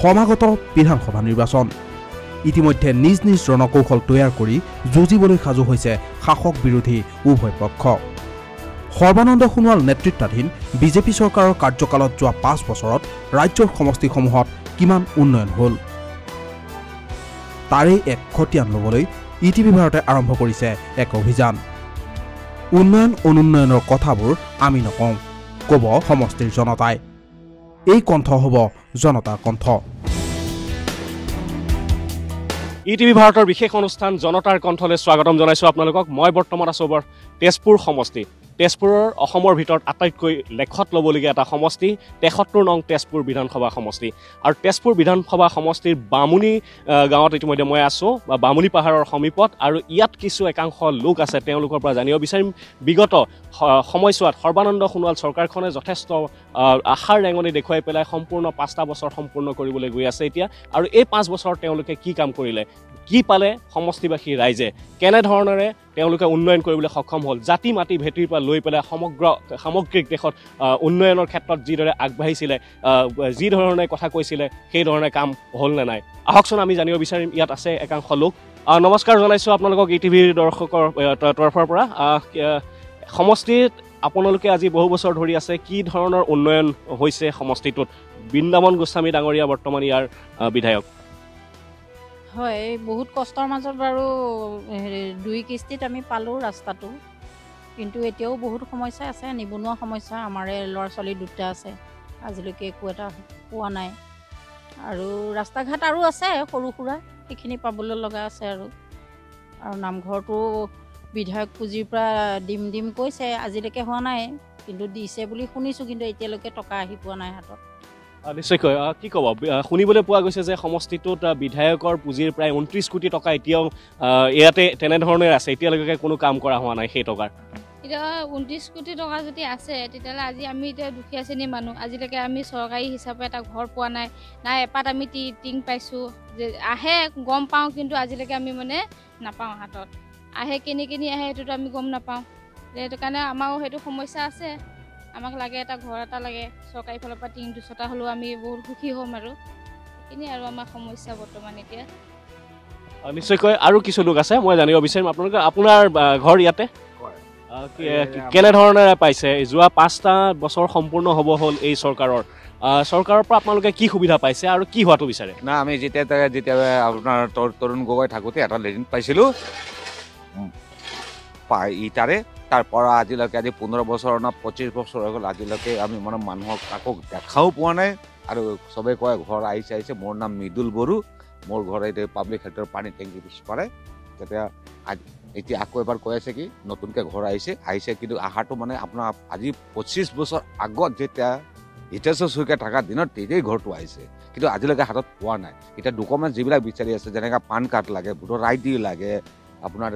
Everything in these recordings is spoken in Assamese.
সমাগত বিধানসভা নিৰ্বাচন। ইতিমধ্যে নিজ নিজ ৰণকৌশল তৈয়াৰ কৰি যুঁজিবলৈ সাজু হৈছে শাসক বিৰোধী উভয় পক্ষ। সৰ্বানন্দ সোণোৱাল নেতৃত্বাধীন বিজেপি চৰকাৰৰ কাৰ্যকালত যোৱা 5 বছৰত ৰাজ্যৰ সমষ্টিসমূহত কিমান উন্নয়ন হ'ল তাৰেই এক খতিয়ান ল'বলৈ ই টিভি ভাৰতে আৰম্ভ কৰিছে এক অভিযান। উন্নয়ন অনুন্নয়নৰ কথাবোৰ আমি নকওঁ, ক'ব সমষ্টিৰ জনতাই। এই কণ্ঠ হ'ব জনতাৰ কণ্ঠ। ই টিভি ভাৰতৰ বিশেষ অনুষ্ঠান জনতাৰ কণ্ঠলৈ স্বাগতম জনাইছোঁ আপোনালোকক। মই বৰ্তমান আছোঁ বৰ তেজপুৰ সমষ্টি। তেজপুৰৰ অসমৰ ভিতৰত আটাইতকৈ লেখত ল'বলগীয়া এটা সমষ্টি 73 নং তেজপুৰ বিধানসভা সমষ্টি। আৰু তেজপুৰ বিধানসভা সমষ্টিৰ বামুণী গাঁৱত ইতিমধ্যে মই আছোঁ, বা বামুণী পাহাৰৰ সমীপত। আৰু ইয়াত কিছু একাংশ লোক আছে, তেওঁলোকৰ পৰা জানিব বিচাৰিম বিগত সময়ছোৱাত সৰ্বানন্দ সোণোৱাল চৰকাৰখনে যথেষ্ট আশাৰ ৰেঙনি দেখুৱাই পেলাই সম্পূৰ্ণ 5টা বছৰ সম্পূৰ্ণ কৰিবলৈ গৈ আছে এতিয়া। আৰু এই 5 বছৰ তেওঁলোকে কি কাম কৰিলে, কি পালে সমষ্টিবাসী ৰাইজে, কেনেধৰণেৰে তেওঁলোকে উন্নয়ন কৰিবলৈ সক্ষম হ'ল, জাতি মাটি ভেটিৰ পৰা লৈ পেলাই সমগ্ৰ সামগ্ৰিক দেশত উন্নয়নৰ ক্ষেত্ৰত যিদৰে আগবাঢ়িছিলে, যি ধৰণে কথা কৈছিলে সেই ধৰণে কাম হ'ল নে নাই, আহকচোন আমি জানিব বিচাৰিম। ইয়াত আছে একাংশ লোক। নমস্কাৰ জনাইছোঁ আপোনালোকক ই টিভিৰ দৰ্শকৰ তৰফৰ পৰা। সমষ্টিত আপোনালোকে আজি বহু বছৰ ধৰি আছে, কি ধৰণৰ উন্নয়ন হৈছে সমষ্টিটোত? বৃন্দাবন গোস্বামী ডাঙৰীয়া বৰ্তমান ইয়াৰ বিধায়ক। হয়, বহুত কষ্টৰ মাজত বাৰু হেৰি 2 কিস্তিত আমি পালোঁ ৰাস্তাটো, কিন্তু এতিয়াও বহুত সমস্যা আছে, নিবনুৱা সমস্যা। আমাৰে ল'ৰা ছোৱালী 2টা আছে, আজিলৈকে একো এটা পোৱা নাই। আৰু ৰাস্তা ঘাট আৰু আছে সৰু সুৰা, সেইখিনি পাবলৈ লগা আছে। আৰু আৰু নামঘৰটো বিধায়ক পুঁজিৰ পৰা দিম দিম কৈছে, আজিলৈকে হোৱা নাই, কিন্তু দিছে বুলি শুনিছোঁ, কিন্তু এতিয়ালৈকে টকা আহি পোৱা নাই হাতত। নিশ্চয়কৈ কি ক'ব, শুনিবলৈ পোৱা গৈছে যে সমষ্টিটোত বিধায়কৰ পুঁজিৰ প্ৰায় 29 কোটি টকা এতিয়াও ইয়াতে তেনেধৰণে আছে, এতিয়ালৈকে কোনো কাম কৰা হোৱা নাই সেই টকাৰ। এতিয়া 29 কোটি টকা যদি আছে, তেতিয়াহ'লে আজি আমি এতিয়া দুখীয়া শ্ৰেণীৰ মানুহ, আজিলৈকে আমি চৰকাৰী হিচাপে এটা ঘৰ পোৱা নাই, নাই এপাত আমি টিং পাইছোঁ, যে আহে গম পাওঁ, কিন্তু আজিলৈকে আমি মানে নাপাওঁ হাতত। আহে কিনি কিনি আহে, সেইটোতো আমি গম নাপাওঁ। সেইটো কাৰণে আমাৰো সেইটো সমস্যা আছে। আমাক লাগে এটা ঘৰ এটা লাগে, চৰকাৰী ফালৰ পৰা টিং 200টা হ'লেও আমি বহুত সুখী হ'ম। আৰু সেইখিনি আৰু আমাৰ সমস্যা বৰ্তমান এতিয়া। নিশ্চয়কৈ আৰু কিছু লোক আছে, মই জানিব বিচাৰিম আপোনালোকে, আপোনাৰ ঘৰ ইয়াতে কেনেধৰণেৰে পাইছে? যোৱা 5টা বছৰ সম্পূৰ্ণ হ'ব হ'ল এই চৰকাৰৰ, চৰকাৰৰ পৰা আপোনালোকে কি সুবিধা পাইছে আৰু কি হোৱাটো বিচাৰে? না, আমি যেতিয়া আপোনাৰ তৰুণ গগৈ থাকোঁতে এটা লেট্ৰিন পাইছিলোঁ পাই ইটাৰে, তাৰপৰা আজিলৈকে আজি 15 বছৰ না 25 বছৰ হৈ গ'ল, আজিলৈকে আমি মানে মানুহক কাকো দেখাও পোৱা নাই। আৰু চবেই কয় ঘৰ আহিছে আহিছে। মোৰ নাম মৃদুল বড়ো, মোৰ ঘৰ এতিয়া পাব্লিক হেল্থৰ পানী টেংকি পিছপাৰে। তেতিয়া এতিয়া আকৌ এবাৰ কৈ আছে কি নতুনকৈ ঘৰ আহিছে আহিছে, কিন্তু অহাটো মানে আপোনাৰ আজি 25 বছৰ আগত যেতিয়া হিতেশ্বৰ শইকীয়া থকা দিনত তেতিয়াই ঘৰটো আহিছে, কিন্তু আজিলৈকে হাতত পোৱা নাই। এতিয়া ডকুমেণ্টছ যিবিলাক বিচাৰি আছে, যেনেকৈ পান কাৰ্ড লাগে, ভোটৰ আই ডি লাগে, আপোনাৰ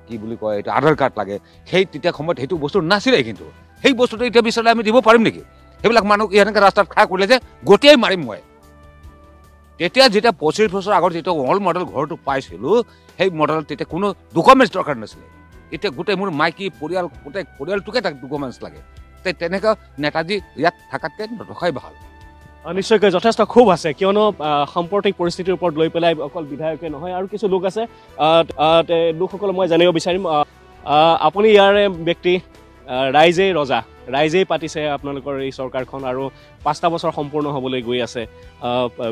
কি বুলি কয় এইটো আধাৰ কাৰ্ড লাগে, সেই তেতিয়া সময়ত সেইটো বস্তু নাছিলে। কিন্তু সেই বস্তুটো এতিয়া বিচাৰিলে আমি দিব পাৰিম নেকি? সেইবিলাক মানুহক এনেকৈ ৰাস্তাত খাৰা কৰিলে যে গোটেই মাৰিম মই। তেতিয়া যেতিয়া 25 বছৰ আগত যেতিয়া অল মডেল ঘৰটো পাইছিলোঁ, সেই মডেলত তেতিয়া কোনো ডকুমেণ্টছ দৰকাৰ নাছিলে। এতিয়া গোটেই মোৰ মাইকী পৰিয়াল, গোটেই পৰিয়ালটোকে তাক ডকুমেণ্টছ লাগে। তেনেকৈ নেতাজী ইয়াত থকাতকৈ নথকাই ভাল। নিশ্চয়কৈ যথেষ্ট ক্ষোভ আছে, কিয়নো সাম্প্ৰতিক পৰিস্থিতিৰ ওপৰত লৈ পেলাই অকল বিধায়কে নহয় আৰু কিছু লোক আছে। লোকসকলক মই জানিব বিচাৰিম, আপুনি ইয়াৰে ব্যক্তি, ৰাইজেই ৰজা, ৰাইজেই পাতিছে আপোনালোকৰ এই চৰকাৰখন আৰু 5টা বছৰ সম্পূৰ্ণ হ'বলৈ গৈ আছে।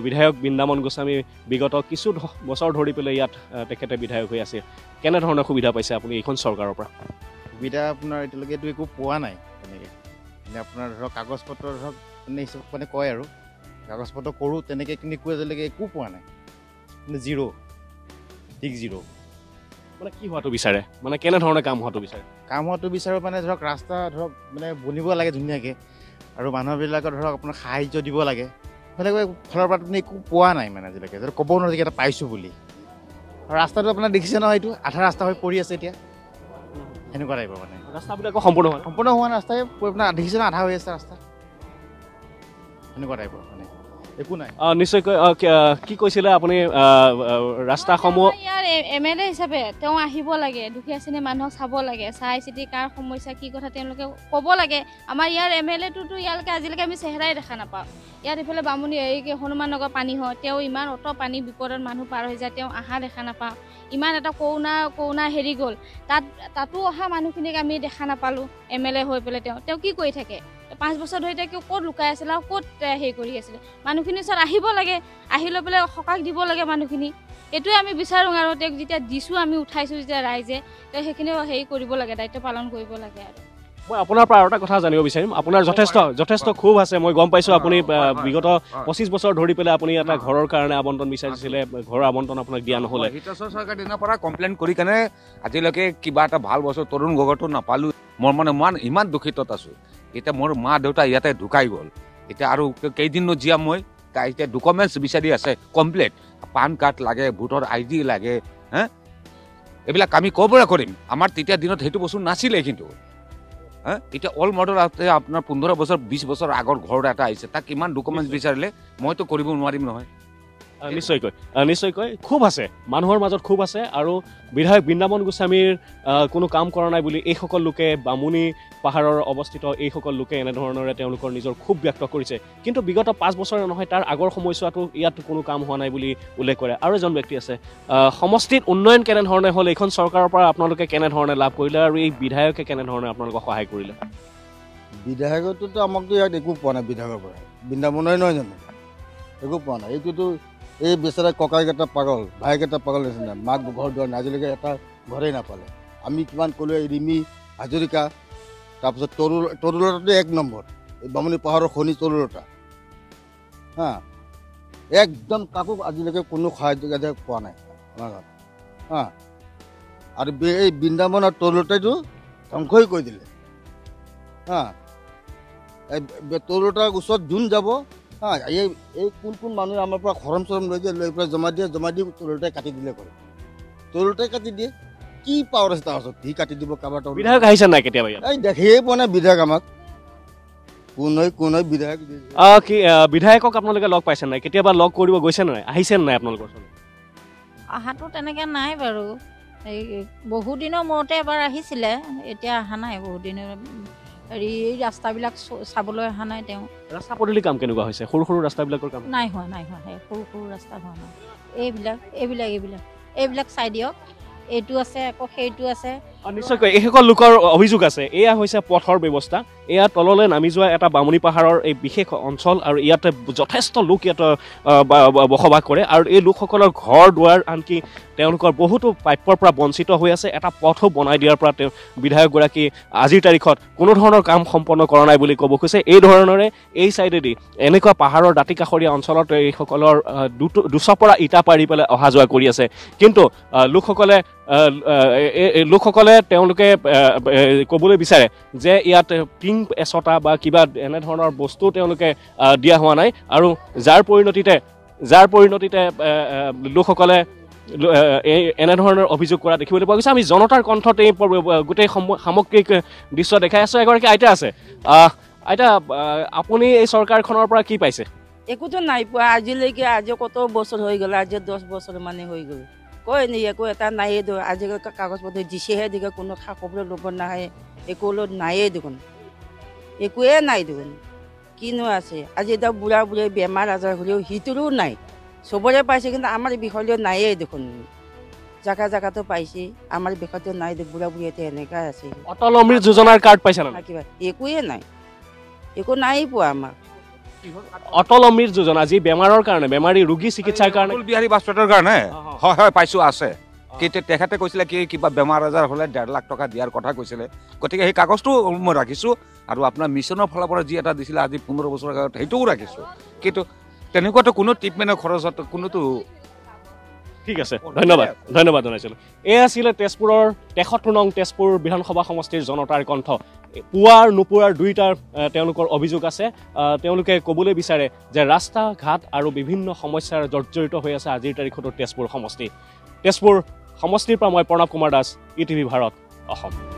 বিধায়ক বৃন্দাবন গোস্বামী বিগত কিছু বছৰ ধৰি পেলাই ইয়াত তেখেতে বিধায়ক হৈ আছে, কেনেধৰণৰ সুবিধা পাইছে আপুনি এইখন চৰকাৰৰ পৰা? সুবিধা আপোনাৰ এতিয়ালৈকেতো একো পোৱা নাই তেনেকৈ। মানে আপোনাৰ ধৰক কাগজ পত্ৰ ধৰক মানে হিচাপ মানে কয় আৰু কাগজ পত্ৰ কৰোঁ তেনেকৈ, কিন্তু একো আজিলৈকে একো পোৱা নাই, মানে জিৰ', ঠিক জিৰ'। মানে কি হোৱাটো বিচাৰে, মানে কেনেধৰণে কাম হোৱাটো বিচাৰে? কাম হোৱাটো বিচাৰোঁ মানে ধৰক ৰাস্তা ধৰক মানে বনিব লাগে ধুনীয়াকৈ, আৰু মানুহবিলাকৰ ধৰক আপোনাৰ সাহাৰ্য দিব লাগে। সেনেকৈ ফালৰ পৰা আপুনি একো পোৱা নাই মানে আজিলৈকে, ধৰক ক'ব নোৱাৰি এটা পাইছোঁ বুলি। আৰু ৰাস্তাটো আপোনাৰ দেখিছে নহয়, এইটো আধা ৰাস্তা হৈ পৰি আছে এতিয়া, সেনেকুৱা টাইপৰ মানে ৰাস্তাবিলাকো সম্পূৰ্ণ হোৱা সম্পূৰ্ণ হোৱা ৰাস্তাই আপোনাৰ দেখিছে নহয় আধা হৈ আছে ৰাস্তা, সেনেকুৱা টাইপৰ মানে একো নাই। নিশ্চয়কৈ কি কৈছিলে আপুনি? ৰাস্তাসমূহ ইয়াৰ এম এল এ হিচাপে তেওঁ আহিব লাগে, দুখীয়া শ্ৰেণীৰ মানুহক চাব লাগে, চাই চিতি কাৰ সমস্যা কি কথা তেওঁলোকে ক'ব লাগে। আমাৰ ইয়াৰ এম এল এটোতো ইয়ালৈকে আজিলৈকে আমি চেহেৰাই দেখা নাপাওঁ। ইয়াত ইফালে বামুণী এই কি হনুমান নগৰ পানী হয়, তেওঁ ইমান অত পানী বিপদত মানুহ পাৰ হৈ যায়, তেওঁ অহা দেখা নাপাওঁ। ইমান এটা কৰোণা কৰোণা হেৰি গ'ল, তাতো অহা মানুহখিনিক আমি দেখা নাপালোঁ। এম এল এ হৈ পেলাই তেওঁ কি কৰি থাকে? 5 বছৰ ধৰি তেওঁ ক'ত লুকাই আছিলে আৰু ক'ত হেৰি কৰি আছিলে? মানুহখিনিৰ ওচৰত আহিব লাগে, আহি লৈ পেলাই সকাহ দিব লাগে মানুহখিনি। এইটোৱে আমি বিচাৰোঁ। আৰু তেওঁক যেতিয়া দিছোঁ, আমি উঠাইছোঁ যেতিয়া ৰাইজে, তেওঁ সেইখিনি হেৰি কৰিব লাগে, দায়িত্ব পালন কৰিব লাগে। আৰু মই আপোনাৰ পৰা আৰু এটা কথা জানিব বিচাৰিম। আপোনাৰ যথেষ্ট যথেষ্ট ক্ষোভ আছে, মই গম পাইছোঁ। আপুনি বিগত 25 বছৰ ধৰি পেলাই আপুনি এটা ঘৰৰ কাৰণে আবণ্টন বিচাৰিছিলে, ঘৰৰ আবণ্টন আপোনাক দিয়া নহ'লে। হিতেশ্বৰ চৰকাৰ দিনৰ পৰা কমপ্লেইন কৰি কেনে আজিলৈকে কিবা এটা ভাল বস্তু তৰুণ গগৈটো নাপালোঁ। মোৰ মানে ইমান দুখিতত আছোঁ। এতিয়া মোৰ মা দেউতা ইয়াতে ঢুকাই গ'ল, এতিয়া আৰু কেইদিননো জীয়াম মই? এতিয়া ডকুমেণ্টছ বিচাৰি আছে কমপ্লিট, পান কাৰ্ড লাগে, ভোটৰ আই ডি লাগে, হে এইবিলাক আমি ক'ৰ পৰা কৰিম? আমাৰ তেতিয়া দিনত সেইটো বস্তু নাছিলে। কিন্তু হা এতিয়া অল মডেল আছে, আপোনাৰ 15 বছৰ 20 বছৰ আগৰ ঘৰ এটা আহিছে, তাক ইমান ডকুমেণ্টছ বিচাৰিলে মইতো কৰিব নোৱাৰিম নহয়। নিশ্চয়কৈ ক্ষোভ আছে, মানুহৰ মাজত ক্ষোভ আছে। আৰু বিধায়ক বৃন্দাবন গোস্বামীৰ কোনো কাম কৰা নাই বুলি এইসকল লোকে, বামুণী পাহাৰৰ অৱস্থিত এইসকল লোকে এনেধৰণেৰে তেওঁলোকৰ নিজৰ ক্ষোভ ব্যক্ত কৰিছে। কিন্তু বিগত 5 বছৰে নহয়, তাৰ আগৰ সময়ছোৱাতো ইয়াত কোনো কাম হোৱা নাই বুলি উল্লেখ কৰে। আৰু এজন ব্যক্তি আছে, সমষ্টিত উন্নয়ন কেনেধৰণে হ'ল, এইখন চৰকাৰৰ পৰা আপোনালোকে কেনেধৰণে লাভ কৰিলে আৰু এই বিধায়কে কেনেধৰণে আপোনালোকক সহায় কৰিলে? বিধায়কটোতো আমাকতো ইয়াত একো পোৱা নাই, বিধায়কৰ পৰা বৃন্দাবনৰে নহয় জানো, একো পোৱা নাই। এইটোতো এই বেচেৰা ককাইক এটা পাগল, ভায়েক এটা পাগল নিচিনা, মাক ঘৰ দুৱাৰ নাই, আজিলৈকে এটা ঘৰেই নাপালে। আমি কিমান ক'লোঁ, এই ৰিমি হাজৰিকা, তাৰপিছত তৰুলতাটো 1 নম্বৰ, এই বামুণী পাহাৰৰ খনি তৰুলতা, হা একদম কাকো আজিলৈকে কোনো সাহায্য পোৱা নাই আমাৰ গাঁৱত। হা আৰু এই বৃন্দাবন আৰু তৰুলতাইটো ধ্বংসই কৰি দিলে। হা এই তৰুলতাৰ ওচৰত যোন যাব, হা এই কোন কোন মানুহে আমাৰ পৰা খৰম চৰম লৈ যায়, লৈ পেলাই জমা দিয়ে, জমা দি তৰুলতাই কাটি দিলে কৰে, তৰুলতাই কাটি দিয়ে। কি পাৱাৰ আছে তাৰ ওচৰত, সি কাটি দিব কাৰোবাৰ? বিধায়ক আহিছে নাই কেতিয়াবা ইয়াত? এই দেখিয়ে পোৱা নাই বিধায়ক আমাক, কোন হয় কোন হয় বিধায়ক। কি বিধায়কক আপোনালোকে লগ পাইছে নাই কেতিয়াবা? লগ কৰিব গৈছে নাই, আহিছে নাই আপোনালোকৰ ওচৰলৈ? অহাটো তেনেকৈ নাই বাৰু, এই বহুদিনৰ মূৰতে এবাৰ আহিছিলে, এতিয়া অহা নাই বহুত দিনৰ। হেৰি এই ৰাস্তাবিলাক চাবলৈ অহা নাই তেওঁ। ৰাস্তা পদূলি কাম কেনেকুৱা হৈছে? সৰু সৰু ৰাস্তাবিলাকৰ কাম নাই হোৱা, নাই হোৱা, সেই সৰু সৰু ৰাস্তা হোৱা নাই। এইবিলাক এইবিলাক এইবিলাক এইবিলাক চাই দিয়ক, এইটো আছে আকৌ সেইটো আছে। নিশ্চয়কৈ এইসকল লোকৰ অভিযোগ আছে। এয়া হৈছে পথৰ ব্যৱস্থা, এয়া তললৈ নামি যোৱা এটা বামুণী পাহাৰৰ এই বিশেষ অঞ্চল আৰু ইয়াতে যথেষ্ট লোক ইয়াত বসবাস কৰে আৰু এই লোকসকলৰ ঘৰ দুৱাৰ আনকি তেওঁলোকৰ বহুতো প্ৰাপ্যৰ পৰা বঞ্চিত হৈ আছে। এটা পথো বনাই দিয়াৰ পৰা তেওঁ বিধায়কগৰাকী আজিৰ তাৰিখত কোনো ধৰণৰ কাম সম্পন্ন কৰা নাই বুলি ক'ব খুজিছে। এই ধৰণেৰে এই ছাইডেদি এনেকুৱা পাহাৰৰ দাঁতি কাষৰীয়া অঞ্চলত এইসকলৰ দুচপৰা ইটা পাৰি পেলাই অহা যোৱা কৰি আছে। কিন্তু লোকসকলে তেওঁলোকে ক'বলৈ বিচাৰে যে ইয়াত টিং এচটা বা কিবা এনেধৰণৰ বস্তু তেওঁলোকে দিয়া হোৱা নাই আৰু যাৰ পৰিণতিতে লোকসকলে এনেধৰণৰ অভিযোগ কৰা দেখিবলৈ পোৱা গৈছে। আমি জনতাৰ কণ্ঠত এই গোটেই সামগ্ৰিক দৃশ্য দেখাই আছোঁ। এগৰাকী আইতা আছে। আইতা, আপুনি এই চৰকাৰখনৰ পৰা কি পাইছে? একোতো নাই পোৱা আজিলৈকে। আজি কত বছৰ হৈ গ'ল, আজি 10 বছৰ মানে হৈ গ'ল, কয় নি একো এটা নাইয়ে। আজিকালি কাগজ পত্ৰ দিছেহে দিকে, কোনো খা খবৰ ল'ব নাহে, একো নাইয়ে দেখোন, একোৱে নাই দেখোন, কিনো আছে? আজি এতিয়া বুঢ়া বুঢ়ী বেমাৰ আজাৰ হ'লেও সিটোৰো নাই, চবৰে পাইছে কিন্তু আমাৰ বিষয়লৈ নাইয়ে দেখোন। জাগা জাগাতো পাইছে, আমাৰ বিষয়টো নাই, বুঢ়া বুঢ়ী এতিয়া এনেকুৱাই আছে। অটল অমৃত যোজনাৰ কাৰ্ড পাইছে নাই? কিবা একোৱে নাই, একো নাই পোৱা আমাক। অটল অমৃত যোজনা যি বেমাৰৰ কাৰণে, বেমাৰী ৰোগী চিকিৎসাৰ কাৰণে, অটল বিহাৰী বাজপেয়ীৰ কাৰণে, হয় হয় পাইছোঁ, আছে। কিন্তু তেখেতে কৈছিলে কি কিবা বেমাৰ আজাৰ হ'লে 1.5 লাখ টকা দিয়াৰ কথা কৈছিলে, গতিকে সেই কাগজটো মই ৰাখিছোঁ। আৰু আপোনাৰ মিছনৰ ফালৰ পৰা যি এটা দিছিলে আজি 15 বছৰৰ আগত, সেইটোও ৰাখিছোঁ। কিন্তু তেনেকুৱাতো কোনো ট্ৰিটমেণ্টৰ খৰচত কোনোতো। ঠিক আছে, ধন্যবাদ, ধন্যবাদ জনাইছিলোঁ। এয়া আছিলে তেজপুৰৰ 73 নং তেজপুৰ বিধানসভা সমষ্টিৰ জনতাৰ কণ্ঠ। পোৱাৰ নোপোৱাৰ দুয়োটাৰ তেওঁলোকৰ অভিযোগ আছে। তেওঁলোকে ক'বলৈ বিচাৰে যে ৰাস্তা ঘাট আৰু বিভিন্ন সমস্যাৰ জৰ্জৰিত হৈ আছে আজিৰ তাৰিখতো তেজপুৰ সমষ্টি। তেজপুৰ সমষ্টিৰ পৰা মই Pranab Kumar Das, ETV Bharat, Assam.